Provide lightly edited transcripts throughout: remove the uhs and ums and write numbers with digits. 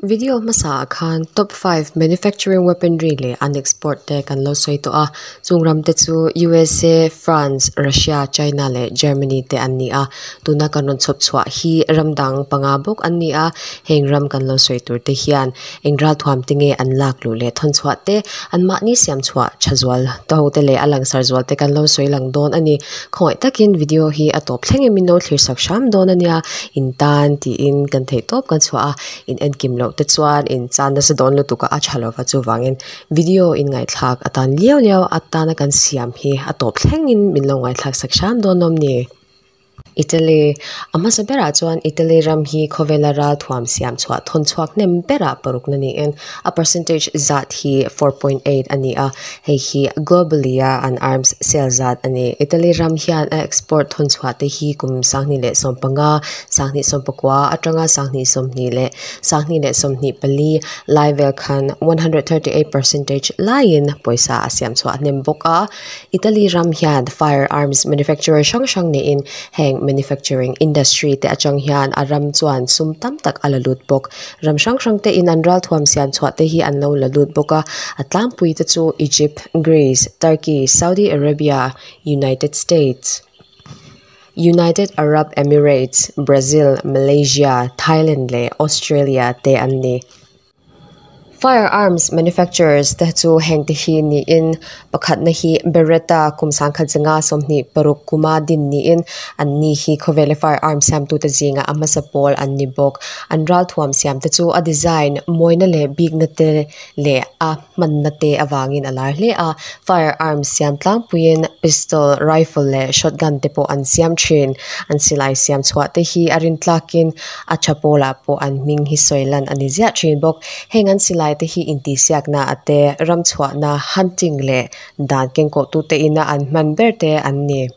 Video hmasa ah khan top 5 manufacturing weaponry leh an export te kan lo sawi tawh a chung ram te chu USA, France, Russia, China leh Germany te an ni a tuna kan rawn chhawp chhuah hi ram dang panga bawk an ni a heng ram kan lo sawi tur te hian eng ralthuam te nge an lak luh leh thawn chhuah te an mahni siam chhuah tha zual te ho te leh a langsar zual te kan lo sawi lang dawn a ni khawngaih takin video hi a tawp thleng em in lo thlir sak hram dawn a nia in tan tiin kan theih tawp kan chhuah a. In enkim loh te chuan in chan nasa dawn lutuk a a tha lova chuvangin video in ngaihthlak atan liau liau atana kan siam hi a tawp thlengin min lo ngaihthlak sak hram dawn awm ni. Italy, A hmasa berah chuan Italy ram hi khawvela ral thuam siam chhuah thawn chhuak hnem berah parukna niin a percentage zat hi 4.8 a ni a, hei hi globally a an arms sale zat a ni. Italy ram hian a export thawn chhuah te hi kum sanghnih leh sawmpanga Sanghnih sawmpakua atanga sanghnih sawmhnih leh sanghnih leh sawmhnih pali lai vel khan 138 percentage laiin pawisa a siam chhuah hnem bawk a. Italy ram hian firearms manufacturer hrang hrang niin heng manufacturing industry te atang hian a ram chuan sum tam tak a la lut bawk. Ram hrang hrang te in an ralthuam siam chhuah te hi an lo la lut bawk a. A tlangpui te chu Egypt, Greece, Turkey, Saudi Arabia, United States. United Arab Emirates, Brazil, Malaysia, Thailand leh Australia te an ni. Firearms manufacturers te chu heng te hi niin pakhatna hi Beretta kum sangkhat zinga 26 kuma din niin an ni hi khawvela firearm siamtute zinga a hmasa pawl an ni bawk. An ralthuam siam te chu a design mawina leh bikna te leh a hmanna te avangin a lar hle a, firearms siam tlangpuiin pistol, rifle leh shotgun te pawh an siam thin. An silai siam chhuah te hi a rin tlakin a tha pawlah pawh an hming hi sawi lan a ni ziah thin bawk. Heng an silai te hi intihsiakna a te, ram chhuahna, hunting leh dan kengkawhtute ina an hman ber te an ni.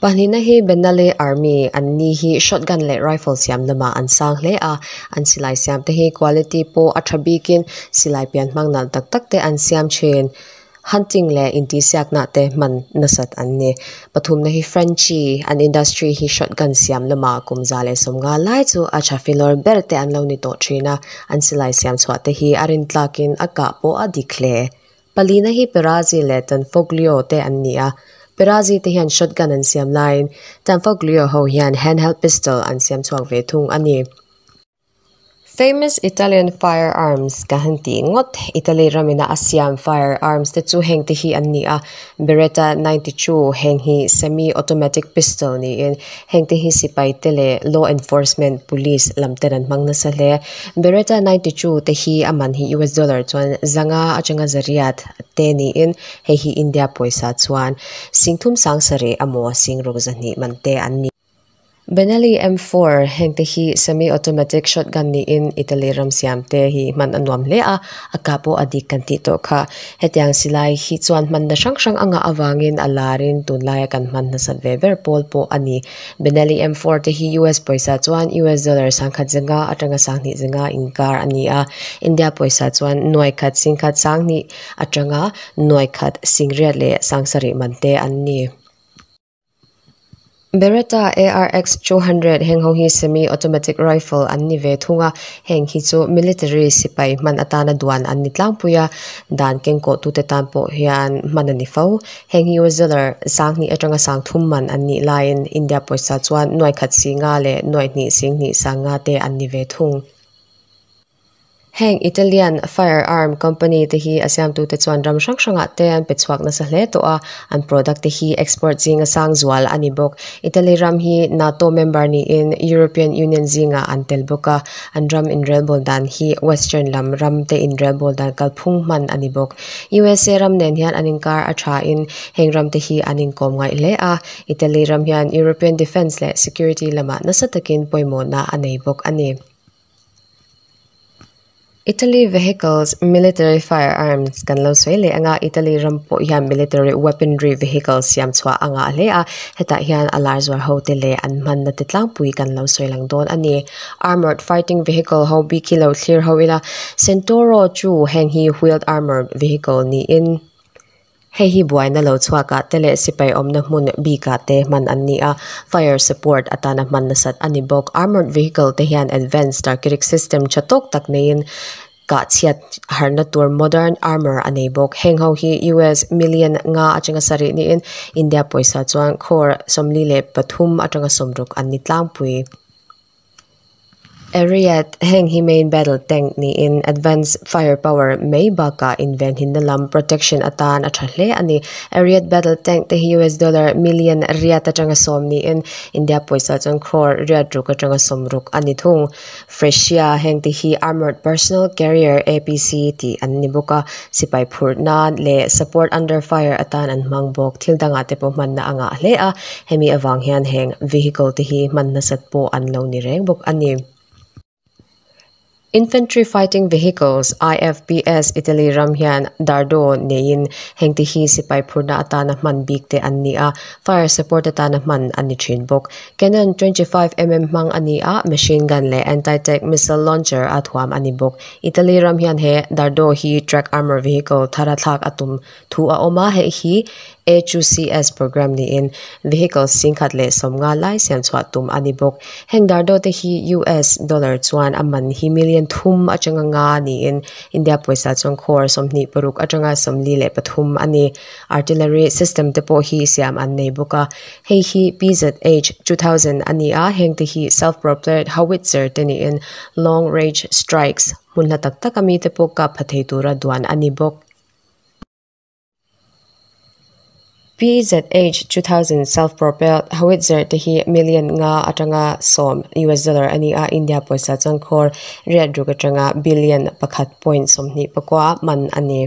Pahnihna hi Benali Army an ni hi shotgun leh rifle siam lamah an sang hle a, an silai siam te hi quality pawh a tha bikin silai pian hmang nalh tak tak te an siam thin. Hunting leh intihsiakna te hman nasat an ni. Pathumna hi Frenchy an industry hi shotgun siam lamah kum 150 lai chu a tha filawr ber te an lo ni tawh thin a, an silai siam chhuah te hi a rintlakin a kah pawh a dik hle. Palina hi Perazzi leh Tanfoglio te an ni a, Perazzi te hian shotgun an siam laiin Tanfoglio ho hian handheld pistol an siam chhuak ve thung a ni. Famous Italian firearms ka han tih ngawt, Italy ramina a siam firearms te chu heng te hi an ni a, Beretta 92 heng hi semi-automatic pistol niin heng te hi sipai te leh law enforcement, police, lam ten an hmang nasa hle. Beretta 92 te hi a man hi US dollar chuan zanga atanga zariat te niin hei hi India pawisa chuan singthum sangsarih emaw singruk zahnih man te an ni. Benelli M4, heng te hi semi-automatic shotgun niin Italy ram siam te hi hman a nuam hle a, a kah pawh a dik kan tih tawh kha. Hetiang silai hi chuan hmanna hrang hrang a ngah avangin a larin tunlaia kan hman nasat ve ber pawl pawh a ni. Benelli M4 te hi US pawisa chuan US dollar sangkhat zinga atanga sanghnih zinga inkar a ni a, India pawisa chuan nuaikhat singkhat sanghnih atanga nuaikhat singriat leh sangsarih man te an ni. Beretta ARX 200 heng ho hi semi-automatic rifle an ni ve thung a, heng hi chu military sipai hman atana duan an ni tlangpui a, dan kengkawhtute tan pawh hian hman a ni fo. Heng hi US dollar sanghnih atanga sangthum man an nih laiin India pawisa chuan nuaikhat singa leh nuaihnih singhnih sanga te an ni ve thung. Heng Italian firearm company te hi a siamtute chuan ram hrang hrangah te an pe chhuak nasa hle tawh a, an product te hi export zinga sang zual a ni bawk. Italy ram hi NATO member niin European Union zingah an tel bawk a, an ram inrelbawl dan hi Western lam ram te inrelbawl dan kalphung hman a ni bawk. USA ram nen hian an inkar a thain heng ram te hi an inkawm ngaih hle a, Italy ram hian European defence leh security lamah nasa takin pawimawhna a nei bawk a ni. Italy vehicles military firearms kan lo sawi leh anga Italy ram pawh hian military weaponry vehicles siam chhuah a ngah hle a hetah hian a lar zuar ho te leh an hmanna te tlangpui kan lo sawi lang dawn a ni armoured fighting vehicle ho bik hi lo thlir ho ila Centauro chu heng hi wheeled armoured vehicle niin. Hei hi buaina lo chhuakah te leh sipai awmna hmun bikah te hman an ni a fire support atana hman nasat a ni bawk armoured vehicle te hian advance targeting system tha tawk tak neiin kah chhiat harna tur modern armour a nei bawk heng ho hi us million nga atanga sarih niin India pawisa chuan crore 43 atanga 60 an ni tlangpui. Ariat heng hi main battle tank niin advance fire power mai bakah invenhimna lam protection atan a tha hle a ni. Ariat battle tank te hi us dollar million riat atanga sawm niin India pawisa chuan crore riat ruk atanga sawm ruk a ni thung. Fresia heng te hi armoured personnel carrier APC tih an ni bawk a sipai phurh nan leh support under fire atan an hmang bawk. Thil dangah te pawh hmanna a ngah hle a hemi avang hian heng vehicle te hi hman nasat pawh an lo ni reng bawk a ni. Infantry Fighting Vehicles IFPS Italy ram hian Dardo neiin heng te hi sipai phurna atana hman bik te an ni a fire support atana hman an ni thin bawk. Canon 25mm hmang a ni a machine gun leh anti-tank missile launcher a thuam a ni bawk. Italy ram hian he Dardo hi track armor vehicle thara thlak a tum thu a awm a hei hi A2CS program niin vehicle singkhat leh sawmnga lai siam chhuah tum a ni bawk. Heng Dardo te hi US dollar chuan a man hi million thum atanga nga niin India pawisa chuan crore 26 atanga 43 a ni. Artillery system te pawh hi siam an nei bawk a hei hi PZH 2000 a ni a heng te hi self-propelled howitzer te niin long range strikes hmun hla tak tak ami te pawh kap pha thei tura duan a ni bawk. PZH 2000 self-propelled howitzer te hi million nga atanga sawm US dollar a ni a India pawisa chuan crore riat ruk atanga billion 1.24 man a ni.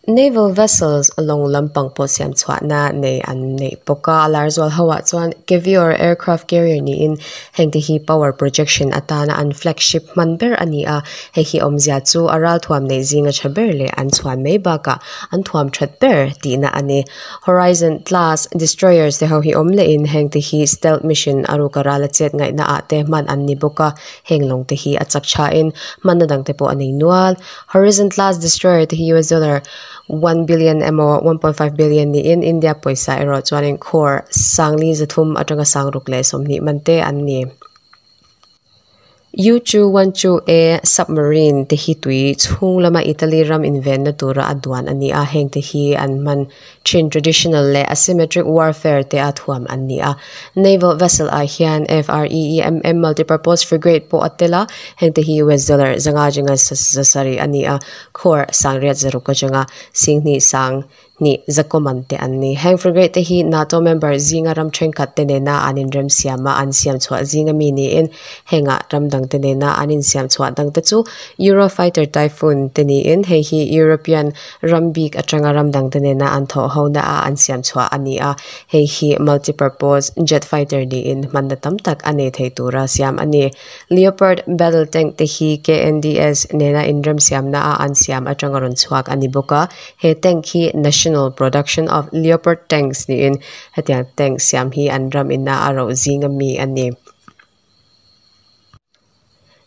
Naval vessels lawng lampang pawh siam chhuahna nei an neih bawk a a lar zual ho ah chuan Kevior aircraft carrier niin heng te hi power projection atana an flagship hman ber a ni a hei hi awmzia chu a ral thuam neih zinga tha ber leh an chhuan mai bakah an thuam that ber tihna a ni. Horizon class destroyers te ho hi awm lehin heng te hi stealth mission a ruka rala chet ngaihna ah te hman an ni bawk a heng lawng te hi a chak thain hmanna dang te pawh a nei nual. Horizon class destroyer te hi US dollar 1 billion emaw 1.5 billion niin India pawisa erawh chuanin crore sangli zathum atanga sangruk leh sawmhnih man te an ni. U-212A submarine te hi tui chhung lama Italy ram invenna tura a duan a ni a heng te hi an hman thin traditional leh asymmetric warfare te a thuam an ni a. Naval vessel ah hian FREEMM multipurpose frigate pawh a tel a heng te hi US dollar zanga zinga zasarih a ni a crore sangriat zaruk atanga singhnih sang ni zakoman te an ni. Heng frigate te hi NATO member zinga ram thenkhat te nena an inrem siama an siam chhuah zinga mi niin henga ram dang te nena an insiam chhuah dang te chu Eurofighter Typhoon te niin hei hi European ram bik atanga ram dang te nena an thaw ho na a an siam chhuah a ni a hei hi multipurpose jet fighter niin hmanna tam tak a nei thei tura siam a ni. Leopard battle tank te hi KNDS nena inrem siamna a an siam atanga rawn chhuak a ni bawk a he tank hi national production of Leopard tanks niin hetiang tank siam hi an ram inna a ro zinga mi a ni.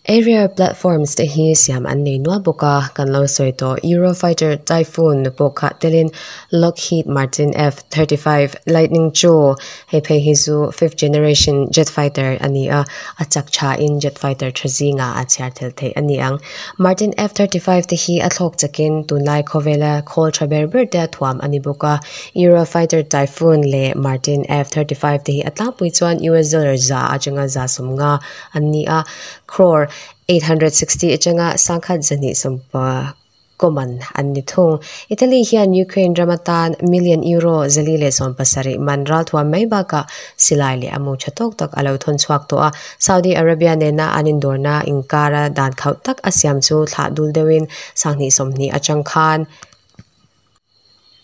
Aerial platforms te hi siam an nei nual bawk a kan lo sawi tawh Eurofighter Typhoon pawh kha telin Lockheed Martin F-35 Lightning II hei phei hi chu fifth generation jet fighter a ni a a chak tha in jet fighter tha zinga a chhiar thel thei a ni ang. Martin F-35 te hi a thlawk chakin tunlai khawvela khawl tha ber ber te a thuam a ni bawk a Eurofighter Typhoon leh Martin F-35 te hi a tlangpui chuan US dollar za atanga za sawmnga an ni a crore 860 atanga sangkhat zahnih sawmpa koman an ni thung. Italy hian Ukraine ramatan million euro zali leh 17 man ral thuam mai baka silai leh amu tha tawk tak alo thon chhuak tawh a Saudi Arabia nena an indawrna inkara dan khauh tak a siam chu thlah dul deuhin sanghnih sawmhnih atang khan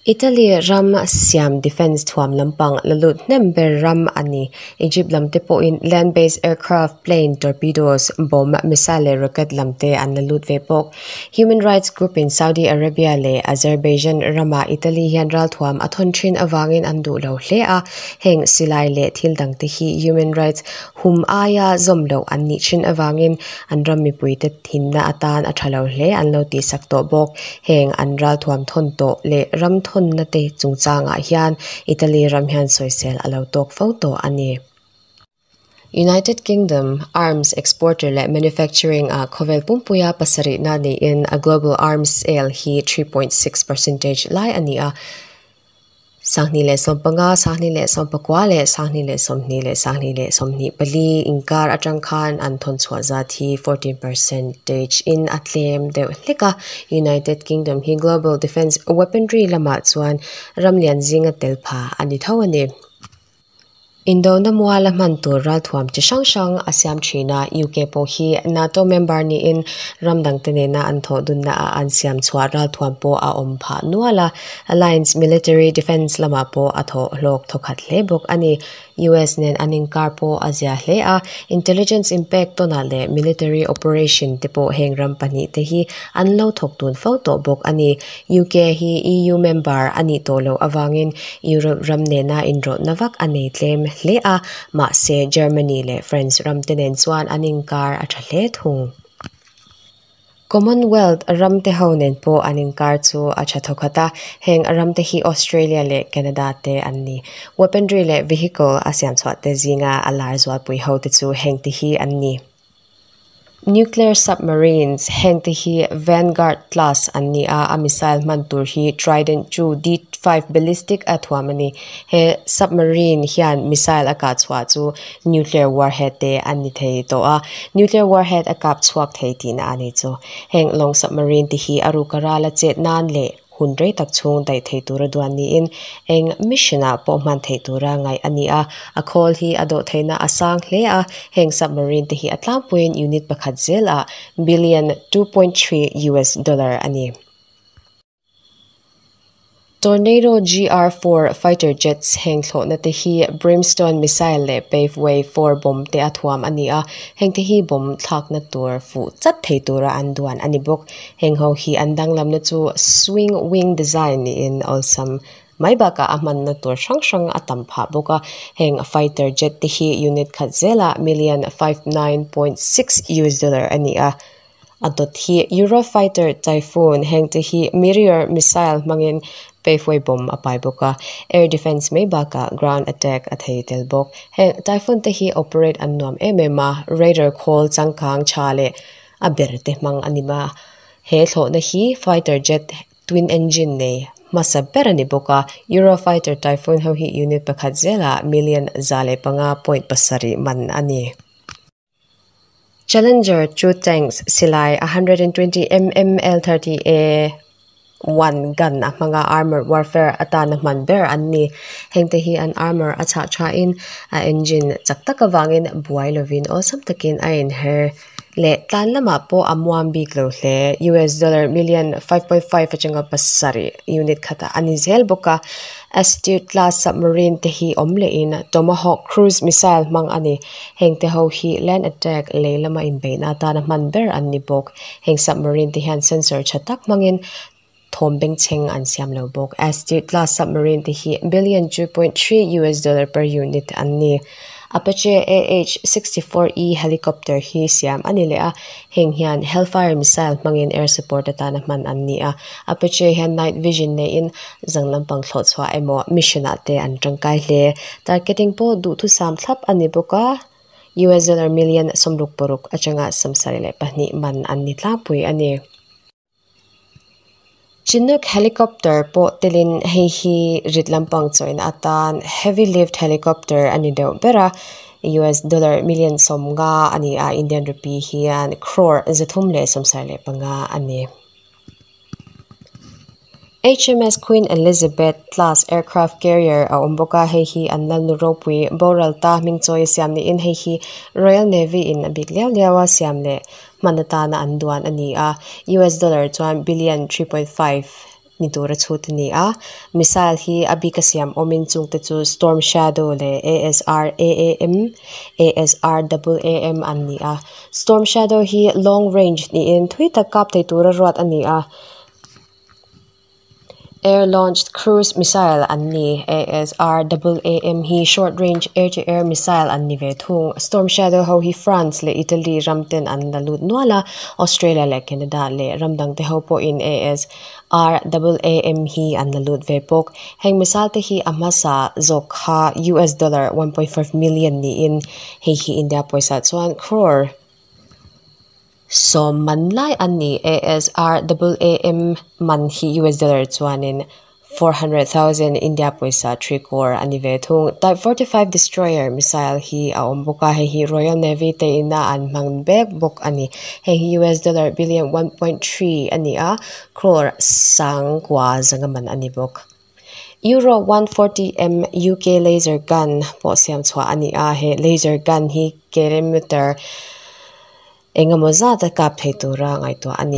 Italy ram siam defence thuam lampang la lut hnem ber ram a ni. Egypt lam te pawhin land based aircraft, plane, torpedoes, bomb, missile leh rocket lam te an la lut ve bawk. Human rights group in Saudi Arabia leh Azerbaijan ramah Italy hian ralthuam a thawn thin avangin an duh lo hle a, heng silai leh thil dang te hi human rights hum aia zawm loh an nih thin avangin an ram mipuite thinna atan a tha lo hle an lo tihsak tawh bawk. Heng an ralthuam thawn tawh leh ram thawnna te chungchangah hian Italy ram hian sawisel a lo tawk fo tawh a ni. United Kingdom arms exporter leh manufacturing ah khawvel pumpuia pasarihna niin a global arms sale hi 3.6 percentage lai a ni a. 2015, 2019 leh 2020 leh 2024 inkar atang khan an thawn chhuah zat hi 14 percentage in a tlem deuh hlek a. United Kingdom hi global defence weaponry lamah chuan ram lian zinga tel pha a ni tho a ni. Indona muala hman tur ralthuam chi hrang hrang a siam thin a, UK pawh hi NATO member niin ram dangte nena an thawh dunna ah an siam chhuah ralthuam pawh a awm phah nual a, Alliance military defence lamah pawh a thawh hlawk thawkhat hle bawk a ni. US nen an inkar pawh a zia hle a, intelligence impact tawnah leh military operation te pawh heng ram pahnih te hi an lo thawk tun fo tawh bawk a ni. UK hi EU member a nih tawh loh avangin Europe ram nena inrawlhna vak a nei tlem hle a, mahse Germany leh France ram te nen chuan an inkar a tha hle thung. Commonwealth ram te ho nen pawh an inkar chu a tha thawkhat a, heng ram te hi Australia leh Canada te an ni. Weaponry leh vehicle a siam chhuah te zinga a lar zualpui ho te chu heng te hi an ni. Nuclear submarines, heng te hi Vanguard class an ni a, a missile hman tur hi Trident II D5 ballistic a thuam a ni. He submarine hian missile a kah chhuah chu nuclear warhead te an ni thei tawh a, nuclear warhead a kap chhuak thei tihna a ni chu. Heng lawng submarine te hi a ruka rala chet nan leh hun rei tak chhung daih thei tura duan niin eng mission ah pawh hman theih tura ngaih a ni a, a khawl hi a dawh theihna a sang hle a, heng submarine te hi a tlangpuiin unit pakhat zel ah billion 2.3 US dollar a ni. Tornado GR4 fighter jets heng thlawhna te hi Brimstone missile leh Paveway 4 bomb te a thuam a ni a, heng te hi bomb thlakna tur fuh chat thei tura an duan a ni bawk. Heng ho hi an danglamna chu swing wing design niin awlsam mai bakah a hmanna tur hrang hrang a tam phah bawk a, heng fighter jet te hi unit khat zelah million 59.6 US dollar a ni a. A dawt hi Eurofighter Typhoon heng te hi Meteor missile hmangin Paveway bomb a pai bawk a, air defence mai bakah ground attack a thei tel bawk. Heng Typhoon te hi operate an nuam em em a, radar khawl changkang tha leh a ber te hmang a ni ma. He thlawhna hi fighter jet twin engine nei hmasa ber a ni bawk a, Eurofighter Typhoon ho hi unit pakhat zelah million 105.7 man a ni. Challenger 2 tanks silai 120mm L30A 1 gun a hmanga armored warfare atana hman ber an ni. Heng te hi an armor a chhah tha in a engine chak tak awangin buai lovin awlsam takin a inher leh tlan lamah pawh a muam bik lo hle. US dollar million 5.5 atanga pasarih unit khatah a ni zel bawk a. Astute class submarine te hi awm lehin Tomahawk cruise missile hmang a ni. Heng te ho hi land attack lei lama inbeihna atana hman ber an ni bawk. Heng submarine te hian sensor tha tak hmangin thawm bengchheng an siam lo bawk. Astute class submarine te hi billion 2.3 US dollar per unit an ni. Apache AH-64E helicopter hi siam a ni leh a, heng hian Hellfire missile hmangin air support atana hman an ni a. Apache hian night vision neiin zang lampang thlawh chhuah emaw mission ah te an tangkai hle. Targeting pawh duhthusam thlap a ni bawk a, US dollar million 66 atanga 72 man an ni tlangpui a ni. Chinook helicopter pawh telin hei hi rit lampang chawina atan heavy lift helicopter a ni deuh ber a, US dollar million 50 a ni a, Indian rupee hian crore 375 a ni. HMS Queen Elizabeth class aircraft carrier a awm bawk a, hei hi an lalnu ropui boral ta hming chawi a siam niin hei hi Royal Navy in a bik liau liau a siam leh hman atana an duan a ni a, US dollar chuan billion 3.5 ni tura chhut ani a missile hi a bik a siam awmin chung te chu storm shadow leh A S R A A M A S R double A M an ni a storm shadow hi long range niin thui tak kap thei tura ruat ani a. Air launched cruise missile an ni A S R double A M hi short range air to air missile an ni ve thung. Storm shadow ho hi France leh Italy ram ten an la lut nual a, Australia leh Canada leh ram dang te ho pawhin A S R double A M hi an la lut ve bawk. Heng missile te hi a hmasa zawk kha U S dollar 1.5 million niin hei hi India pawisa chuan crore Sawm man lai a ni. ASRAAM man hi US dollar chuanin 400,000 India pawisa 3 crore a ni ve thung. Type 45 Destroyer missile hi a awm bawk a, hei hi Royal Navy te ina an hmang bek bawk a ni. Hei hi US dollar billion 1.3 a ni a, crore sangkua zanga man a ni bawk. Euro 140M UK laser gun pawh siam chhuah a ni a, he laser gun hi kilometer engemaw zat a kap thei tura ngaihtuah a ni.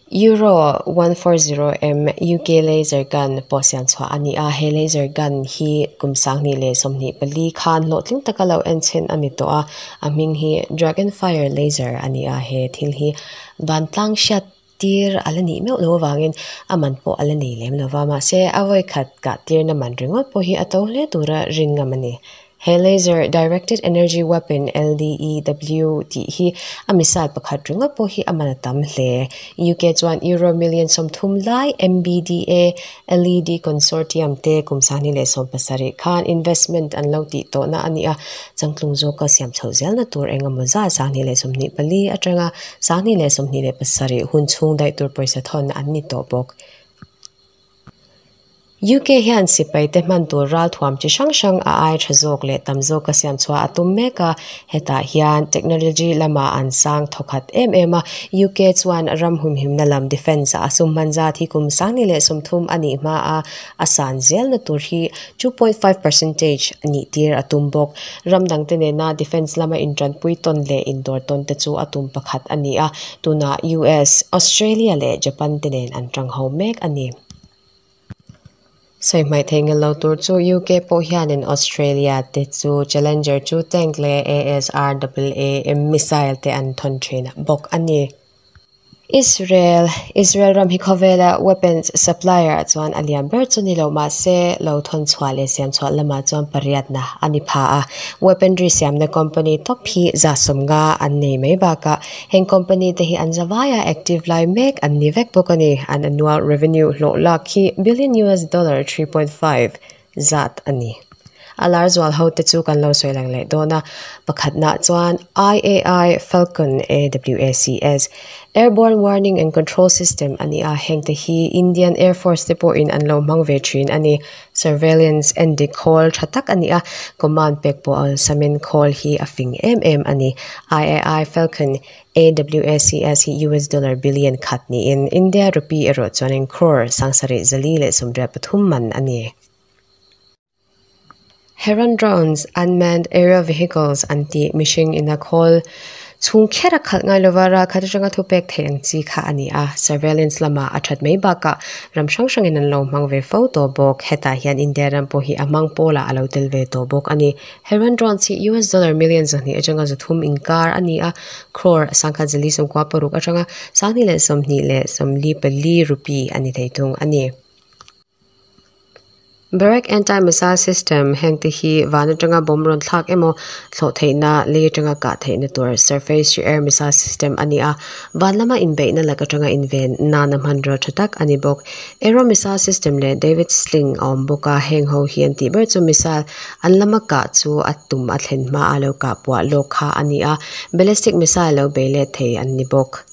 Euro 140M UK laser gun pawh siam chhuah a ni a, he laser gun hi kum sanghnih leh 24 khan hlawhtling taka lo en chhin a ni tawh a, a hming hi Dragonfire laser a ni a, he thil hi vantlang hriat tir a la nih meuh loh avangin a man pawh a la nei lem lo va, mahse a vawi khat kah tirna man ringawt pawh hi a to hle tura rin ngam a ni. He Laser Directed Energy Weapon, LDEW, tih hi a missile pakhat ringawt pawh hi a man a tam hle. UK chuan Euro million 30 lai MBDA LED Consortium te kum 2017 khan investment an lo tih tawhna a ni a, changtlung zawka siam chhoh zelna tur engemaw zat 2024 atanga 2027 hun chhung daih tur pawisa thawn an ni tawh bawk. UK hian sipai te hman tur ral thuam chi hrang hrang a ai tha zawk leh tam zawka siam chhuah a tum mek a, hetah hian technology lamah an sang thawkhat em em a, UK chuan ram humhimna lam defence ah a sum hman zat hi kum 2030 a nih hma a, a san zelna tur hi 2.5 percentage nih tir a tum bawk. Ram dangte nena defence lama intanpui tawn leh indawr tawn te chu a tum pakhat a ni a, tunah US, Australia leh Japan te nen an tang ho mek a ni. Sawi hmaih theih ngel lo tur chu UK pawh hianin Australia te chu Challenger 2 tank leh ASRAAM missile te an thawn thin bawk a ni. Israel, Israel ram hi khawvela weapons supplier ah chuan a lian ber chu ni lo mahse lo thawn chhuah leh siam chhuah lamah chuan pariatna a ni pha a. Weaponry siamna company tawp hi 150 an nei mai bakah heng company te hi an zavaia active lai mek an ni vek bawk a ni. An annual revenue hlawh lak hi billion US dollar 3.5 zat a ni. A lar zual ho te chu kan lo sawi lang leh dawn a, pakhatnaah chuan IAI Falcon AWACS, Airborne Warning and Control System, a ni a, heng te hi Indian Air Force te pawhin an lo hmang ve thin a ni. Surveillance endik khawl tha tak a ni a, command pek pawh awlsamin khawl hi a fing em em a ni. IAI Falcon AWACS hi US dollar billion khat niin India rupee erawh chuanin crore 7483 man a ni. Heron drones, unmanned aerial vehicles, an tih mihring ina khawl chhung kher a khalh ngai lova ralkhat atanga thupek theih ang chi kha a ni a. Surveillance lamah a that mai bakah ram hrang hrangin an lo hmang ve fo tawh bawk. Hetah hian India ram pawh hi a hmang pawlah a lo tel ve tawh bawk a ni. Heron drones hi US dollar million 200 atanga 300 inkar a ni a, crore 1496 atanga 2024 rupee a ni thei thung a ni. Barak Anti-Missile System, Heng te hi van atanga bomb rawn thlak emaw thlawh theihna lei atanga kah theihna tur Surface to Air Missile System a ni a, van lama inbeihna lak atanga inven nana hmanraw tha tak a ni bawk. Arrow Missile System leh David Sling a awm bawk a, heng ho hi an tih ber chu missile an lama kah chu a tum a thlen hma a lo kah puah lawk kha a ni a, ballistic missile lo bei let thei an ni bawk.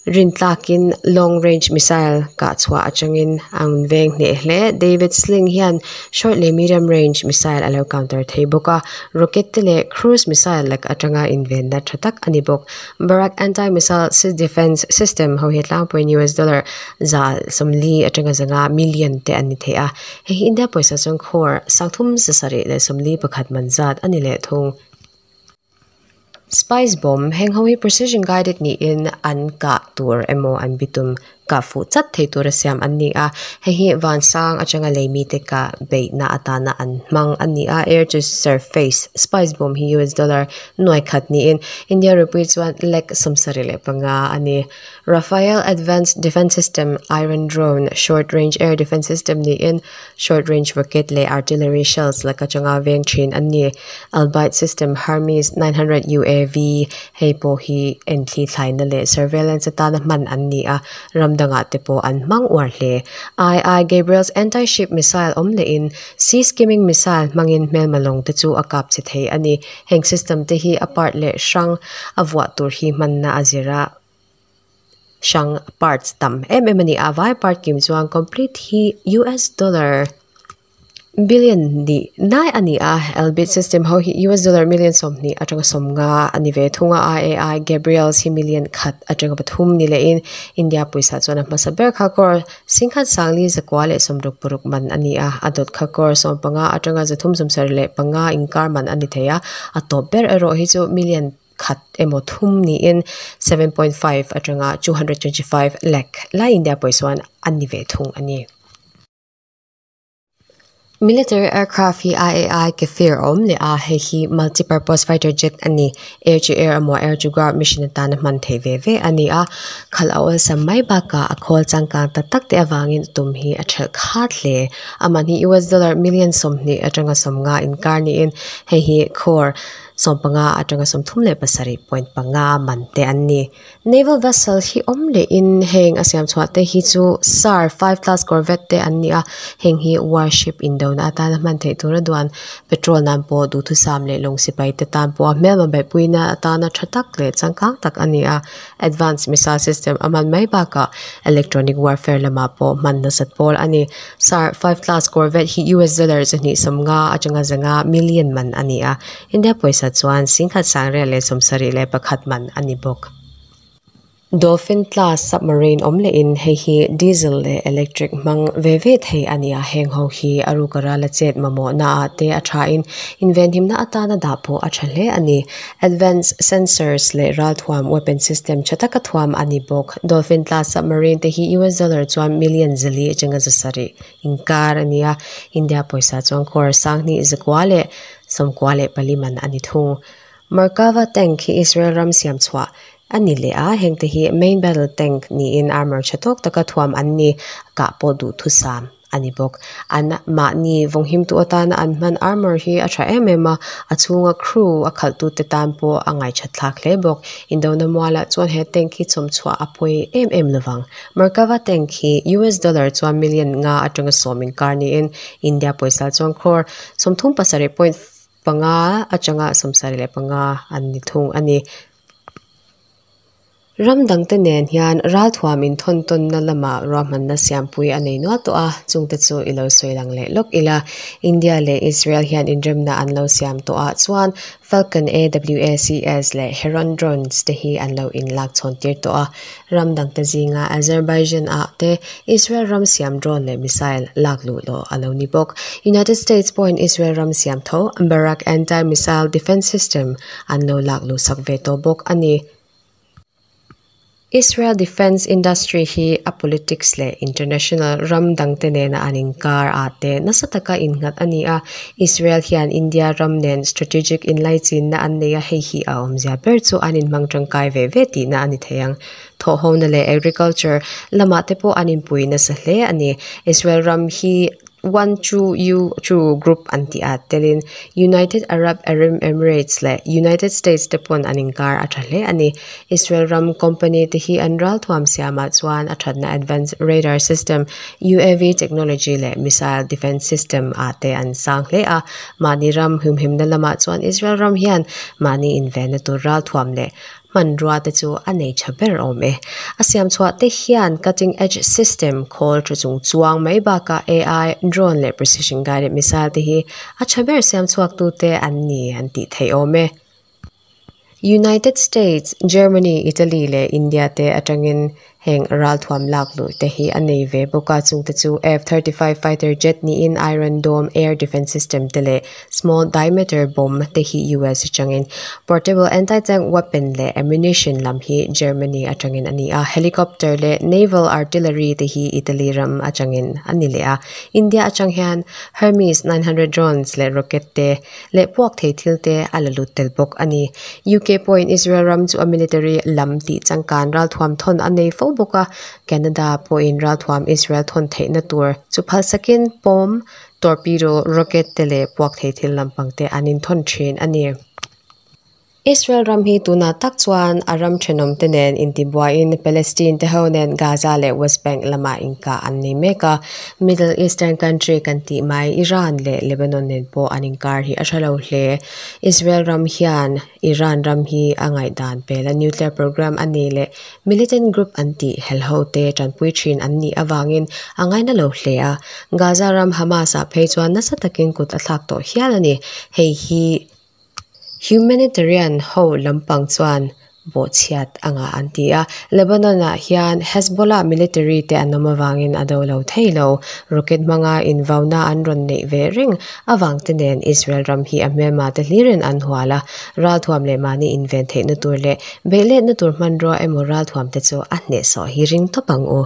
Rin tlakin long range missile kah chhuah atangin an veng hneh hle. David Sling hian short leh medium range missile a lo counter thei bawk a, rocket te leh cruise missile lak atanga invenna tha tak a ni bawk. Barak anti-missile defence system ho hi tlangpuiin US dollar 140 atanga 500 million te an ni thei a, hei hi India pawisa chuan crore 341 man zat a ni leh thung. Spice bomb, heng ho hi precision guided niin an kah tur emaw an bitum Kah fuh chat thei tura siam an ni a hei hi vansang atanga lei mite kah beihna atana an hmang a ni a air to surface spice bomb hi us dollar nuai khat niin India rupee chuan lakh sawmsarih leh panga a ni. Rafael advanced defence system iron drone short range air defence system niin short range rocket leh artillery shells laka atanga veng thin an ni. Elbit system Hermes 900 U_A_V hei pawh hi enthli thlaina leh surveillance atana hman an ni a ram dangah te pawh an hmang uar hle. II Gabriel's anti-ship missile awm lehin sea skimming missile hmangin hmelma lawng te chu a kap che thei a ni. Heng system te hi a part leh hrang a vuah tur hi hmanna a zira hrang parts tam em em a ni a vai part kim chuan complete hi U_S dollar Billion nih nai a ni a, Elbit system ho hi US dollar million 20 atanga 50 a ni ve thung a, IAI Gabriels hi million khat atanga pathum ni lehin India pawisa chuan a hmasa ber kha crore singkhat sangli zakua leh 66 man a ni a, a dawt kha crore 15 atanga 375 inkar man a ni thei a, a tawp ber erawh hi chu million khat emaw thum niin 7.5 atanga 225 lakh lai India pawisa chuan a ni ve thung a ni. Military aircraft hi IAI Kfir a awm leh a, hei hi multi purpose fighter jet a ni. Air to air emaw air to ground mission atana hman theih ve ve a ni a, khalh a awlsam mai bakah a khawl changkang tak tak te avangin tum hi a thelh khat hle. Amah hi US dollar million 20 atanga 50 inkar niin hei hi crore 15 atanga 37.5 man te an ni. Naval vessel hi awm lehin heng a siam chhuah te hi chu SAR 5 class corvette te an ni a, heng hi warship indona atana hman theih tura duan petrol nan pawh duhthusam leh lawng sipai te tan pawh a hmelma beihpuina atana tha tak leh changkang tak a ni a, advance missile system a hman mai bakah electronic warfare lamah pawh hman nasat pawl a ni. SAR 5 class corvette hi US dollar 250 atanga 500 million man a ni a, India pawisa chuan 17,071 man a ni bawk. Dolphin class submarine awm lehin hei hi diesel leh electric hmang ve ve thei a ni a, heng ho hi a ruk a ral a chet mamawhna ah te a thain invenhimna atana dah pawh a tha hle a ni. Advanced sensors leh ralthuam weapon system tha taka thuam a ni bawk. Dolphin class submarine te hi US dollar chuan million 4 atanga 7 inkar a ni a, India pawisa chuan crore 2,994 man a ni thung. Merkava tank hi Israel ram siam chhuah a ni leh a, heng te hi main battle tank niin armour tha tawk taka thuam an ni, kah pawh duhthusam a ni bawk. An mahni vawnghim tu atana an hman armour hi a tha em em a, a chhunga crew a khalh tu te tan pawh a ngaithat thlak hle bawk. Indona mualah chuan he tank hi chawm chhuah a pawi em em lovang. Merkava tank hi US dollar chuan million 5 atanga 10 inkar niin India pawisa chuan crore 37.5 atanga 75 an ni thung a ni. Ram dangte nen hian ralthuam inthawn tawnna lamah ruahmanna siampui a nei nual tawh a, chungte chu i lo sawi lang leh lawk ila. India leh Israel hian inremna an lo siam tawh ah chuan Falcon AWACS leh Heron drones te hi an lo inlak chhawn tir tawh a. Ram dangte zinga Azerbaijan ah te Israel ram siam drone leh missile lak luh lawh a lo ni bawk. United States pawhin Israel ram siam tho Barak anti-missile defence system an lo lak luh sak ve tawh bawk a ni. Israel defence industry hi a politics leh international ram dangte nena an inkar ah te nasa taka innghat a ni a. Israel hian India ram nen strategic inlaichinna an nei a, hei hi a awmzia ber chu an inhmang tangkai ve ve tihna a ni thei ang. Thawhhona leh agriculture lamah te pawh an inpui nasa hle a ni. Israel ram hi One Two U Two Group an tih ah telin United Arab Emirates leh United States te pawn an inkar a tha hle a ni. Israel ram company te hi an ralthuam siamah chuan a thatna advanced radar system, UAV technology leh missile defence system ah te an sang hle a. Mahni ram humhimna lamah chuan Israel ram hian mahni invenna tur ralthuam leh Hmanrua te chu a nei tha ber awm e. A siam chhuah te hian cutting edge system khawl tha chung chuang mai bakah AI, drone leh precision guided missile te hi a tha ber siam chhuak tu te an ni an tih theih awm e. United States, Germany, Italy leh India te atangin heng ralthuam lak luh te hi a nei ve bawk a, chungte chu F 35 fighter jet niin Iron Dome air defence system te leh small diameter bomb te hi US atangin portable anti tank weapon leh ammunition lam hi Germany atangin a ni a, helicopter leh naval artillery te hi Italy ram atangin a ni leh a, India atang hian Hermes 900 drones leh rocket te leh puak thei thil te a la lut tel bawk a ni. UK pawhin Israel ram chu a military lam tih changkan ralthuam thawn a nei fo bawk a, Canada pawhin ralthuam Israel thawn theihna tur chu phalsakin pawm, torpedo, rocket te leh puak thei thil lampang te an inthawn thin a ni. Israel ram hi tunah tak chuan a ram thenawm te nen intibuaiin Palestine te ho nen Gaza leh West Bank lamah inkah an nei mek a. Middle Eastern country kan tih mai Iran leh Lebanon nen pawh an inkar hi a tha lo hle. Israel ram hian Iran ram hi a ngaihdan pel a nuclear program a nei leh militant group an tih helho te tanpui thin an nih avangin a ngaina lo hle a. Gaza ram Hamas ah phei chuan nasa takin kut a thlak tawh hial a ni. Hei hi Humanitarian ho lampang chuan bawhchhiat a ngah an ti a, Lebanon ah hian Hezbollah military te an awm avangin a do lo thei lo. Rocket hmanga invauna an rawn neih ve reng avang te nen Israel ram hi a hmelma te hlirin an hual a, ralthuam leh mahni inven theihna tur leh beihletna tur hmanrua emaw ralthuam te chu a hnehsawh hi ring tawp ang u.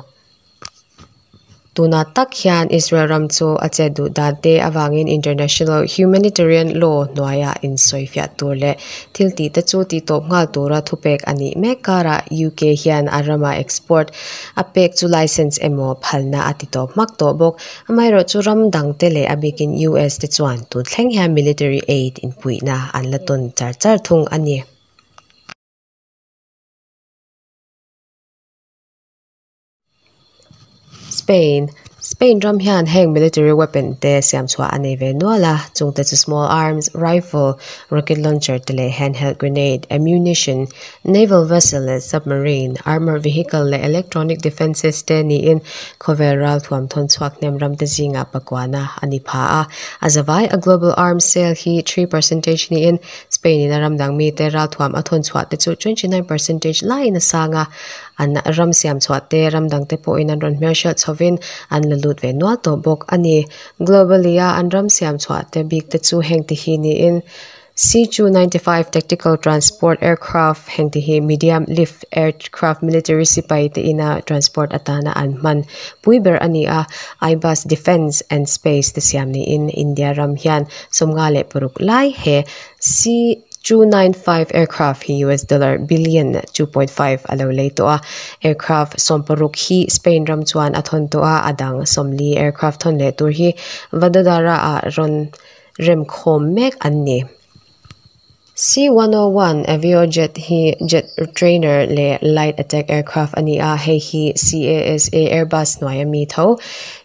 Tunah tak hian Israel ram chu a chet duh dan te avangin international humanitarian law hnuaia insawifiah tur leh thil tih te chu tih tawp nghal tura thupek a nih mek karah UK hian a rama export a pek chu license emaw phalna a ti tawp hmak tawh bawk. Amaherawhchu ram dang te leh a bikin US te chuan tun thleng hian military aid inpuihna an la tawn char char thung a ni. Spain Spain ram hian heng military weapon te siam chhuah a nei ve nual a, chungte chu small arms, rifle, rocket launcher te leh handheld grenade, ammunition, naval vessel leh submarine, armour vehicle leh electronic defences te niin khawvel ralthuam thawn chhuak hnem ram te zingah pakuana a ni pha a. A zavai a global arms sale hi 3 percentage niin Spain in a ram dang mite ralthuam a thawn chhuah te chu 29% laiin a sang a, an ram siam chhuah te ram dang te pawhin an rawn hmelhriat chhovin an la lut ve nual tawh bawk a ni. Globally a an ram siam chhuah te bik te chu heng te hi niin C-295 Tactical Transport Aircraft heng te hi medium lift aircraft military sipai te ina transport atana an hman pui ber a ni a, Airbus Defence and Space te siam niin India ram hian 56 lai he C-295 aircraft hi US dollar billion 2.5 a lo lei tawh a, aircraft 60 hi Spain ram chuan a thawn tawh a, a dang 40 aircraft thawn leh tur hi Vadodara ah rawn remkhawm mek an ni. C-101 Aviojet hi jet trainer leh light attack aircraft a ni a, hei hi CASA Airbus hnuaia mi tho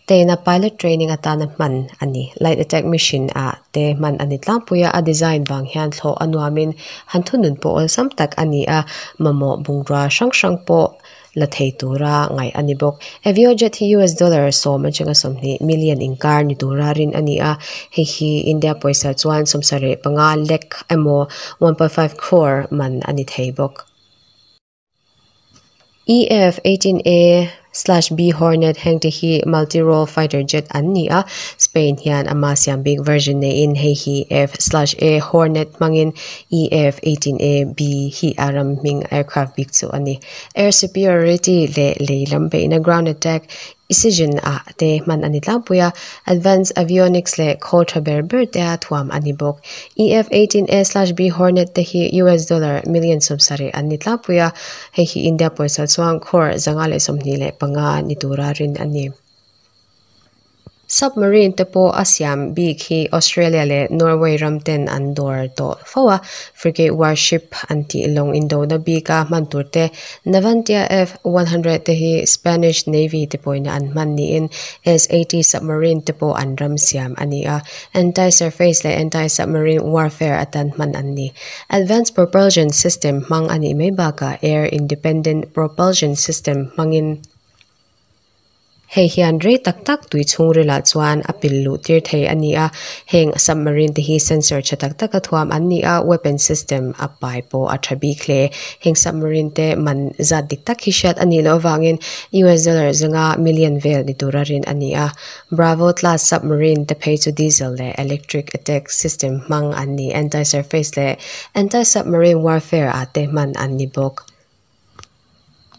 teina pilot training atana hman a ni. Light attack mission ah te hman a ni tlangpui a, a design vang hian thlawh a nuamin han thunun pawh awlsam tak a ni a, mamawh bungrua hrang hrang pawh la thei tura ngaih a ni bawk. Aviojet hi US dollar 10 atanga 20 million inkar ni tura rin a ni a, hei hi India pawisa chuan 75 lakh emaw 1.5 crore man a ni thei bawk. EF-18A/B Hornet heng te hi multi-role fighter jet an ni a, Spain hian ama siam bik version neiin hei hi F/A Hornet hmangin EF-18A/B hi a ram hming aircraft bik chu a ni. Air superiority leh lei lam beihna ground attack precision ah te hman a ni tlangpui a, advanced avionics leh khawl tha ber ber te a thuam a ni bawk. EF-18A/B Hornet te hi US dollar million 70 an ni tlangpui a, hei hi India pawisa chuan crore 125 ni tura rin a ni. Submarine te pawh a siam bik hi Australia leh Norway ram ten an dawr tawh fo a, frigate warship an tih lawng indona bika hman tur te Navantia F-100 te hi Spanish Navy te pawhin an hman niin S-80 submarine te pawh an ram siam a ni a, anti-surface leh anti-submarine warfare atan hman an ni. Advanced propulsion system hmang a nih mai bakah air independent propulsion system hmangin. Hei hian rei tak tak tui chhungril ah chuan a pil luh tir thei a ni a heng submarine te hi sensor tha tak tak a thuam an ni a weapon system a pai pawh a tha bik hle heng submarine te man zat dik tak hi hriat a nih loh avangin U S dollar zanga million vel ni tura rin a ni a bravo class submarine te phei chu diesel leh electric attack system hmang an ni anti surface leh anti submarine warfare ah te hman an ni bawk.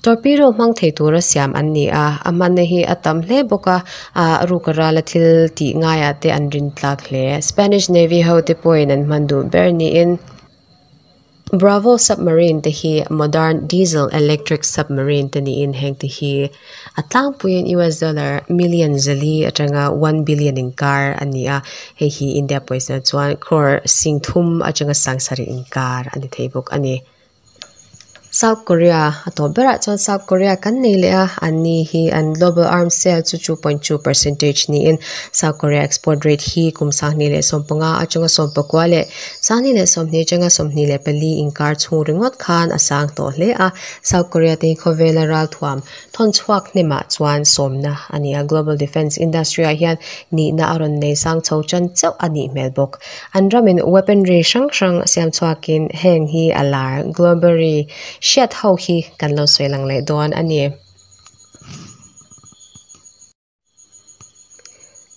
Torpedo hmang thei tura siam an ni a a hmanna hi a tam hle bawk a ah ruk a rala thil tih ngaiah te an rin tlak hle. Spanish Navy ho te pawhin an hman duh ber niin Bravo submarine te hi modern diesel electric submarine te niin heng te hi a tlangpuiin U S dollar million zali atanga one billion inkar a ni a hei hi India pawisa chuan crore singthum atanga sangsarih inkar a ni thei bawk a ni. South Korea a tawp berah chuan South Korea kan nei leh a an ni hi an global arms sale chu 2.2 percentage niin South Korea export rate hi kum sanghnih leh sawmpanga atanga sawmpakua leh sanghnih leh sawmhnih atanga sawmhnih leh pali inkar chhung ringawt khan a sang tawh hle a South Korea te hi khawvela ralthuam thawn chhuak hnemah chuan sawmna a ni a global defence industry ah hian nihna a rawn nei sang chho tan chauh a nih hmel bawk. An ramin weaponry hrang hrang siam chhuakin heng hi a lar globally hriat ho hi kan lo sawi lang leh dawn a ni.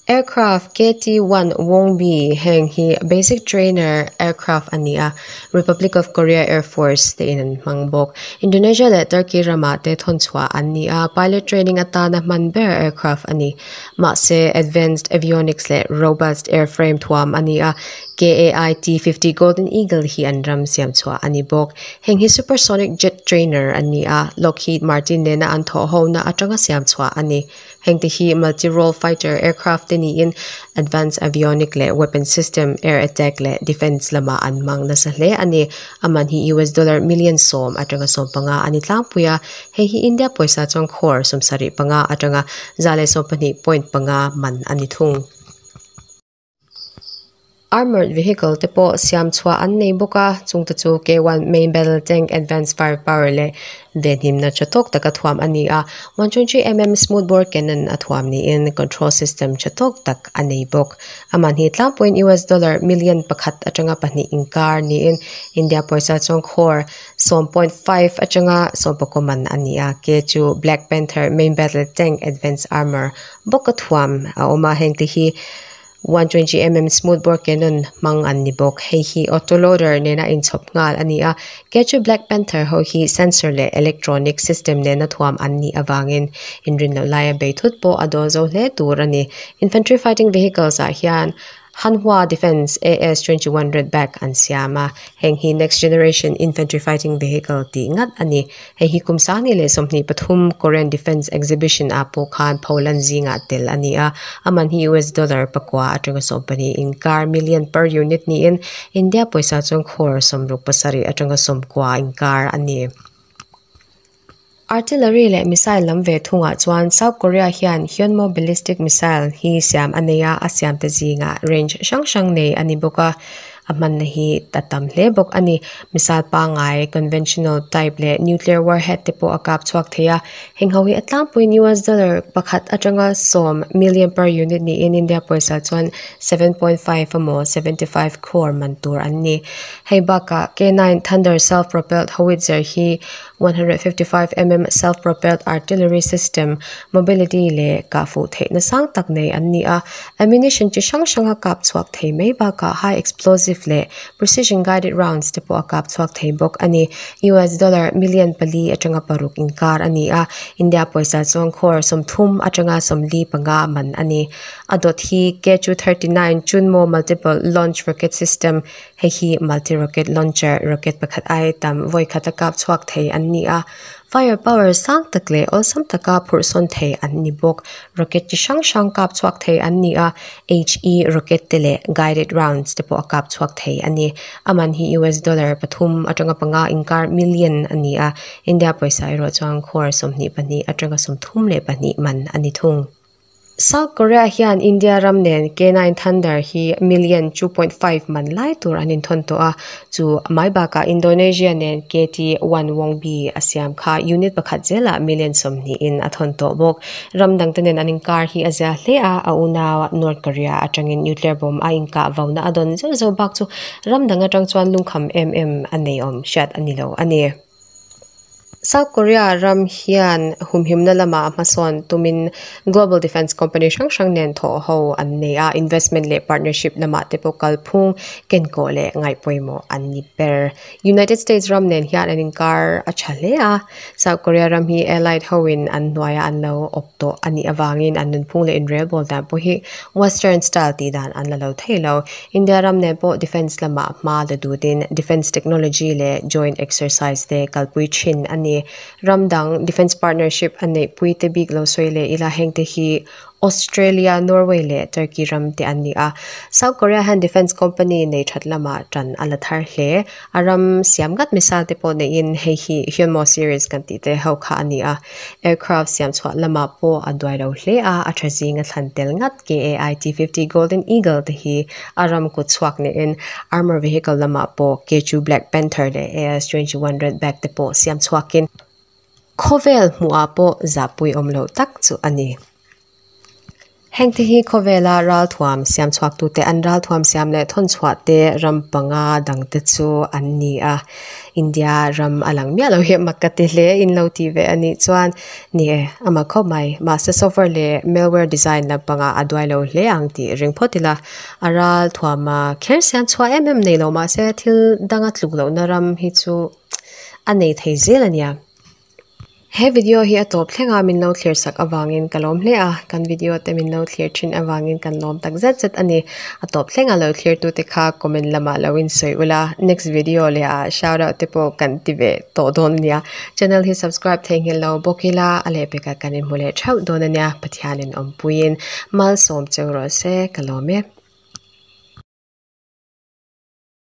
Aircraft KT-1 Wongbi heng hi basic trainer aircraft a ni a, Republic of Korea Air Force te in an hmang bawk. Indonesia leh Turkey ramah te thawn chhuah an ni a, pilot training atana hman ber aircraft a ni. Mahse, advanced avionics leh robust airframe thuam a ni a, KAI T-50 Golden Eagle hi an ram siam chhuah a ni bawk. Heng hi supersonic jet trainer an ni a, Lockheed Martin nena an thawh hona atanga siam chhuah a ni. Heng te hi multi-role fighter aircraft te niin advanced avionic leh weapon system, air attack leh defence lamah an hmang nasa hle a ni. A man hi US dollar million sawm atanga 15 a ni tlangpui a, hei hi India pawisa chuan crore 75 atanga 112.5 man a ni thung. Armoured vehicle te pawh siam chhuah an nei bawk a, chungte chu K1 main battle tank advanced fire power leh venhimna tha tawk taka thuam a ni a, 123mm smoothbore cannon a thuam niin control system tha tawk tak a nei bawk. A man hi tlangpuiin US dollar million pakhat atanga pahnih inkar niin India pawisa chuan crore 10.5 atanga 11 man a ni a, ke chu Black Panther main battle tank advanced armour bawka thuam a awm a, hengte hi 120mm smoothbore cannon hmang an ni bawk. Hei hi autoloader nena inchhawp nghal a ni a, ke chu Black Panther ho hi sensor leh electronic system nena thuam an nih avangin inrin loh laia bei thut pawh a dawl zo hle tur a ni. Infantry fighting vehicles ah hian Hanwha Defence AS-21 Redback an siam a, heng hi next generation infantry fighting vehicle tih ngat a ni. Hei hi kum 2023 Korean Defence Exhibition ah pawh khan pholan zingah tel a ni a, a man hi US dollar pakua atanga 12 inkar million per unit niin India pawisa chuan crore 67 atanga 90 inkar a ni. Artillery leh missile lam ve thungah chuan South Korea hian Hyunmoo ballistic missile hi siam a nei a, a siam te zingah range hrang hrang nei a ni bawk a, a hmanna hi a tam hle bawk a ni. Missile pangngai, conventional type leh nuclear warhead te pawh a kap chhuak thei a, heng ho hi a tlangpuiin US dollar pakhat atanga sawm million per unit niin India pawisa chuan 7.5 emaw 75 crore man tur an ni. Hei bakah K9 Thunder self-propelled howitzer hi 155mm self-propelled artillery system mobility leh kah fuh theihna sang tak nei an ni a, ammunition chi hrang hrang a kap chhuak thei mai bakah high explosive leh precision guided rounds te pawh a kap chhuak thei bawk a ni. US dollar million pali atanga paruk inkar a ni a, India pawisa chuan crore 30 atanga 45 man a ni. A dawt hi K239 Chunmoo multiple launch rocket system Hei hi multi rocket launcher rocket pakhat ai tam vawi khat a kap chhuak thei an ni a, fire power sang tak leh awlsam taka phurh sawn thei an ni bawk. Rocket chi hrang hrang kap chhuak thei an ni a, HE rocket te leh guided rounds te pawh a kap chhuak thei a ni. A man hi US dollar pathum atanga panga inkar million a ni a, India pawisa erawh chuan crore 22 atanga 32 man a ni thung. South Korea hian India ram nen K9 Thunder hi million 2.5 man lai tur an inthawn tawh a, chu mai bakah Indonesia nen KT-1 Wong B a siam kha unit pakhat zelah million 20 in a thawn tawh bawk. Ram dangte nen an inkar hi a zia hle a, a unau North Korea atangin nuclear bomb a inkah vauna a dawn zeuh zeuh bak chu ram dang atang chuan lungkham em em a nei awm hriat a ni lo a ni. South Korea ram hian humhimna lamah hmasawn tumin global defence company hrang hrang nen thawh ho an nei a, investment leh partnership lamah te pawh kalphung kenkawh leh ngaihpawimawh an ni ber. United States ram nen hian an inkar a tha hle a, South Korea ram hi allied hoin an hnuaia an lo awp tawh a nih avangin an nunphung leh inrelbawl dan pawh hi western style tih dan an la lo thei lo. India ram nen pawh defence lamah hma la dutin defence technology leh joint exercise te kalpui thin a ni. Ram dang defence partnership a neihpui te bik lo sawi leh ila heng te hi Australia, Norway leh Turkey ram te an ni a. South Korea hian defence company nei that lamah tan a la thar hle. A ram siam ngat missile te pawh neiin hei hi Hyunmoo series kan tih te ho kha a ni a. Aircraft siam chhuah lamah pawh a duai lo hle a, a tha zinga thlan tel ngat KAI T-50 Golden Eagle te hi a ram kut chhuak niin armour vehicle lamah pawh K2 Black Panther leh AS-21 Redback te pawh siam chhuakin khawvel hmuhah pawh zahpui awm loh tak chu a ni. Heng te hi khawvela ralthuam siam chhuak tute an ralthuam siam leh thawn chhuah te ram panga dang te chu an ni a. India ram a lang miah lo hi mak ka ti hle in lo tih ve a nih chuan ni e a mak khawp mai. Mahse software leh malware design lampangah a duai lo hle ang tih ring phawt ila a ralthuama kher siam chhuah em em nei lo mahse thil danga tluk lohna ram hi chu a nei thei zel a nia. He video hi a tawp thleng a min lo thlir sak avangin ka lawm hle a, kan video te min lo thlir thin avangin kan lawm tak zet zet a ni. A tawp thleng a lo thlir tute kha comment lamah lo in sawi ula, next video leh ah shout out te pawh kan ti ve tawh dawn a nia. Channel hi subscribe theihnghilh lo bawk ila a lehpekah kan inhmu leh theuh dawn a nia, Pathianin awmpuiin malsawm cheu rawh se ka lawm e.